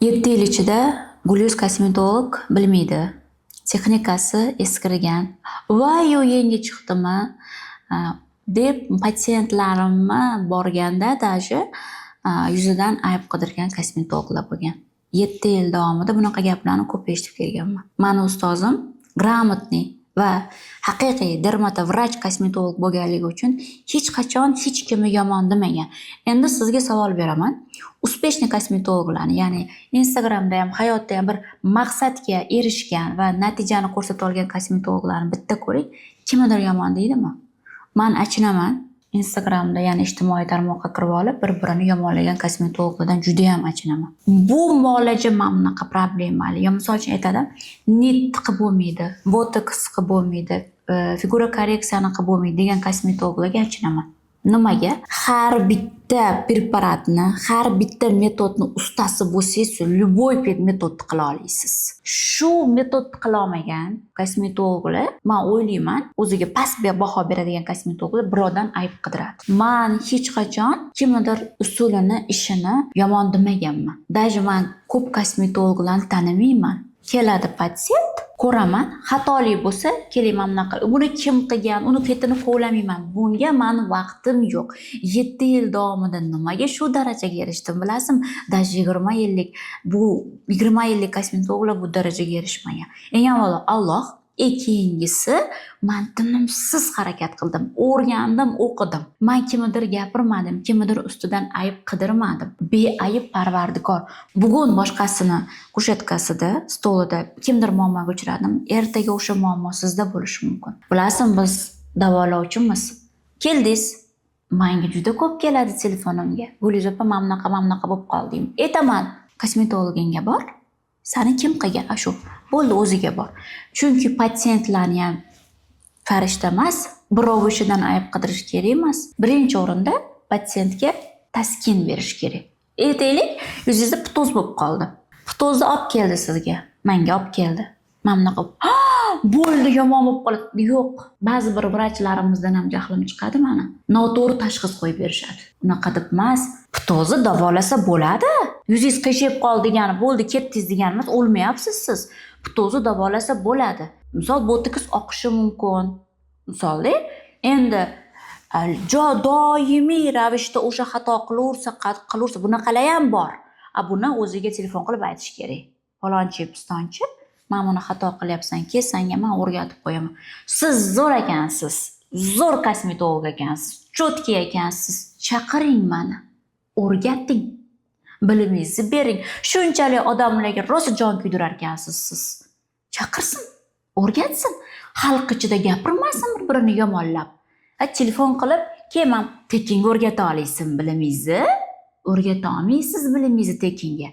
7 yil ichida Gulyuz kosmetolog bilmaydi. Texnikasi eskirgan. Voy, u yangi chiqdimi deb patsientlarimni borganda даже yuzidan ayb qidirgan kosmetologlar bo'lgan. 7 yil davomida bunaqa gaplarni ko'p eshitib kelganman. Mani ustozim грамотный va haqiqiy dermatovrach kosmetolog bo'lganligi uchun hech qachon hech kimni yomon demagan. Endi sizga savol beraman. Успешный kosmetologlarni, ya'ni Instagramda ham, hayotda ham bir maqsadga erishgan va natijani ko'rsata olgan kosmetologlarni bitta ko'ring, kimnidir yomon deydimi? Man achinaman. Instagramda, ya'ni ijtimoiy tarmoqqa kirib olib, bir-birini yomonlagan kosmetologlardan judayam achinaman. Bu muolaja mana bunaqa problemali. Yo misol uchun aytadi, нить qilib bo'lmaydi, botoks qilib bo'lmaydi, figura korreksiyani qilib bo'lmaydi degan kosmetologlarga achinaman. Nimaga? Har bitta preparatni, har bitta metodni ustasi bo'lsangiz, любой metodni qila olasiz. Shu metodni qilolmagan kosmetologlar, man o'ylayman, o'ziga past baho beradigan kosmetologlar birovdan ayb qidiradi. Man hech qachon kimnidir usulini, ishini yomon demaganman. Даже man ko'p kosmetologlarni tanimayman. Keladi patsient, ko'raman, xatolik bo'lsa, keling, mana bunaqa, buni kim qilgan, uni ketini kovlamayman. Bunga mani vaqtim yo'q. 7 yil davomida nimaga shu darajaga erishdim, bilasizmi? Даже 20 yillik, bu 20 yillik kosmetologlar bu darajaga erishmagan. Eng avvalo Alloh, keyingisi man tinimsiz harakat qildim, o'rgandim, o'qidim. Man kimnidir gapirmadim, kimnidir ustidan ayb qidirmadim. Beayb Parvardigor. Bugun boshqasini kushetkasida, stolida kimdir muammoga uchradimi, ertaga o'sha muammo sizda bo'lishi mumkin. Bilasizmi, biz davolovchimiz. Keldingiz, manga juda ko'p keladi telefonimga. "Gulyuz opa, mana bunaqa, mana bunaqa bo'lib qoldim." Aytaman, kosmetologingga bor. Sani kim qilgan? A shu. Bo'ldi, o'ziga bor. Chunki patsientlarni ham farishta emas, birov ishidan ayb qidirish kerak emas. Birinchi o'rinda patsientga taskin berish kerak. Aytaylik, yuzingizda ptoz bo'lib qoldi. Ptozni olib keldi sizga. Menga olib keldi. Mana bunaqa, bo'ldi, yomon bo'lib qoladi. Yo'q. Ba'zi bir vrachlarimizdan ham jahlim chiqadi mani. Noto'g'ri tashxis qo'yib berishadi. Unaqa deb emas. Ptozni davolasa bo'ladi. Yuzingiz qiyshayib qoldi degani, bo'ldi, ketdingiz degani emas, o'lmayapsiz siz. Ptozni davolasa bo'ladi. Misol, botoks oqishi mumkin. Misolda, endi doimiy ravishda o'sha xato qilaversa, qilaversa, bunaqalar ham bor. A buni o'ziga telefon qilib aytish kerak. Falonchi, pistonchi, mana buni xato qilyapsan, kel, senga man o'rgatib qo'yaman. Siz zo'r ekansiz, zo'r kosmetolog ekansiz, чёткий ekansiz. Chaqiring mani, o'rgating. Bilimingizni bering. Shunchalik odamlarga rosa jon kuydirar ekansiz siz. Chaqirsin, o'rgatsin. Xalq ichida gapirmasin bir-birini yomonlab. Ha, telefon qilib, "Kel, man tekinga o'rgata olasizmi bilimingizni?" O'rgata olmaysiz bilimingizni tekinga.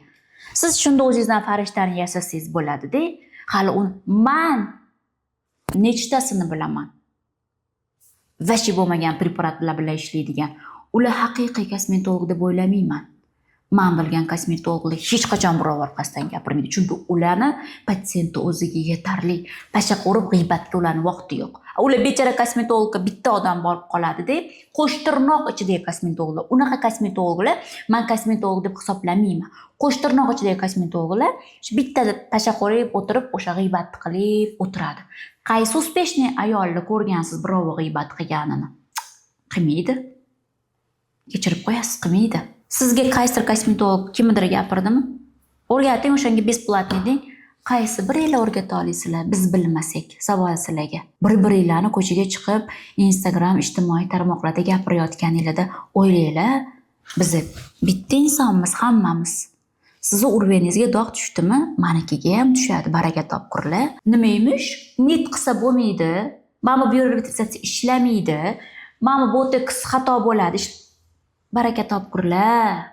Siz shunda o'zingizdan farishtani yasasangiz bo'ladi-da. Hali uni man nechtasini bilaman. Вообще bo'lmagan preparatlar bilan ishlaydigan. Ular haqiqiy kosmetolog deb o'ylamayman. Man bilgan kosmetologlar hech qachon birov orqasidan gapirmaydi. Chunki ularni patsienti o'ziga yetarli. Pasha ko'rib g'iybatga ularni vaqti yo'q. Ular bechora kosmetologga bitta odam borib qoladi-da, qo'shtirnoq ichidagi kosmetologlar. Unaqa kosmetologlar man kosmetolog deb hisoblamayman. Qo'shtirnoq ichidagi kosmetologlar shu bitta pasha ko'rib o'tirib, o'sha g'iybatni qilib o'tiradi. Qaysi успешный ayolni ko'rgansiz birovi g'iybat qilganini? Qilmaydi. Kechirib qo'yasiz, qilmaydi. Sizga qaysidir kosmetolog kimnidir gapirdimi? O'rgating o'shanga, бесплатный deng. Qaysi biringlar o'rgata olasizlar, biz bilmasak? Savol sizlarga. Bir-biringlarni ko'chaga chiqib, Instagram, ijtimoiy tarmoqlarda gapirayotganinglarda o'ylanglar, biz bitta insonmiz hammamiz. Sizni уровень ingizga dog' tushdimi, manikiga ham tushadi, baraka topkurlar. Nima emish? Нить qilsa bo'lmaydi. Mana bu biorevitalizatsiya ishlamaydi. Mana bu botoks xato bo'ladi. Baraka topkurlar.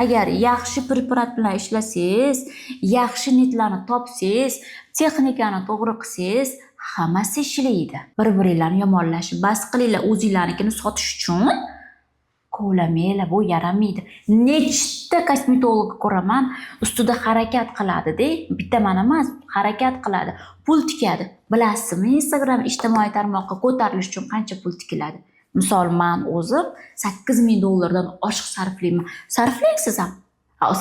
Agar yaxshi preparat bilan ishlasangiz, yaxshi нить larni topsangiz, texnikani to'g'ri qilsangiz, hammasi ishlaydi. Bir-biringlarni yomonlashib bas qilinglar, o'zinglarnikini sotish uchun kovlamanglar, bu yaramaydi. Nechta kosmetolog ko'raman, ustida harakat qiladi-da, bitta man emas, harakat qiladi, pul tikadi. Bilasizmi, Instagram ijtimoiy tarmoqqa ko'tarilish uchun qancha pul tikiladi? Misol, man o'zim 8000 dollardan oshiq sarflayman. Sarflang siz ham.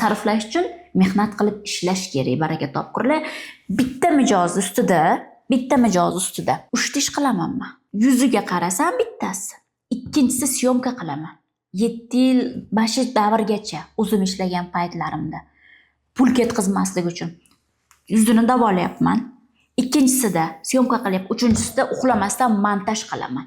Sarflash uchun Mehnat qilib ishlash kerak, baraka topkurlar. Bitta mijoz ustida, bitta mijoz ustida uchta ish qilaman man. Yuziga qarasam bittasi, ikkinchisi съёмка qilaman. 7 yil, mana shu davrgacha o'zim ishlagan paytlarimda pul ketkazmaslik uchun yuzini davolayapman, ikkinchisida съёмка qilyapman, uchinchisida uxlamasdan montaj qilaman.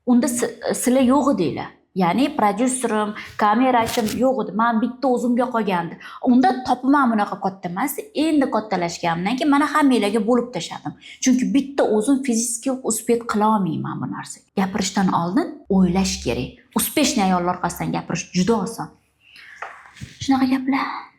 Unda sizlar yo'q edinglar, ya'ni prodyuserim, kamerachim yo'q edi, man bitta o'zimga qolgandi. Unda topimam bunaqa katta emas. Endi kattalashganimdan keyin mana hammanglarga bo'lib tashladim, chunki bitta o'zim физически успеть qilolmayman bu narsaga. Gapirishdan oldin o'ylash kerak. Успешный ayollar orqasidan gapirish juda oson. Shunaqa gaplar.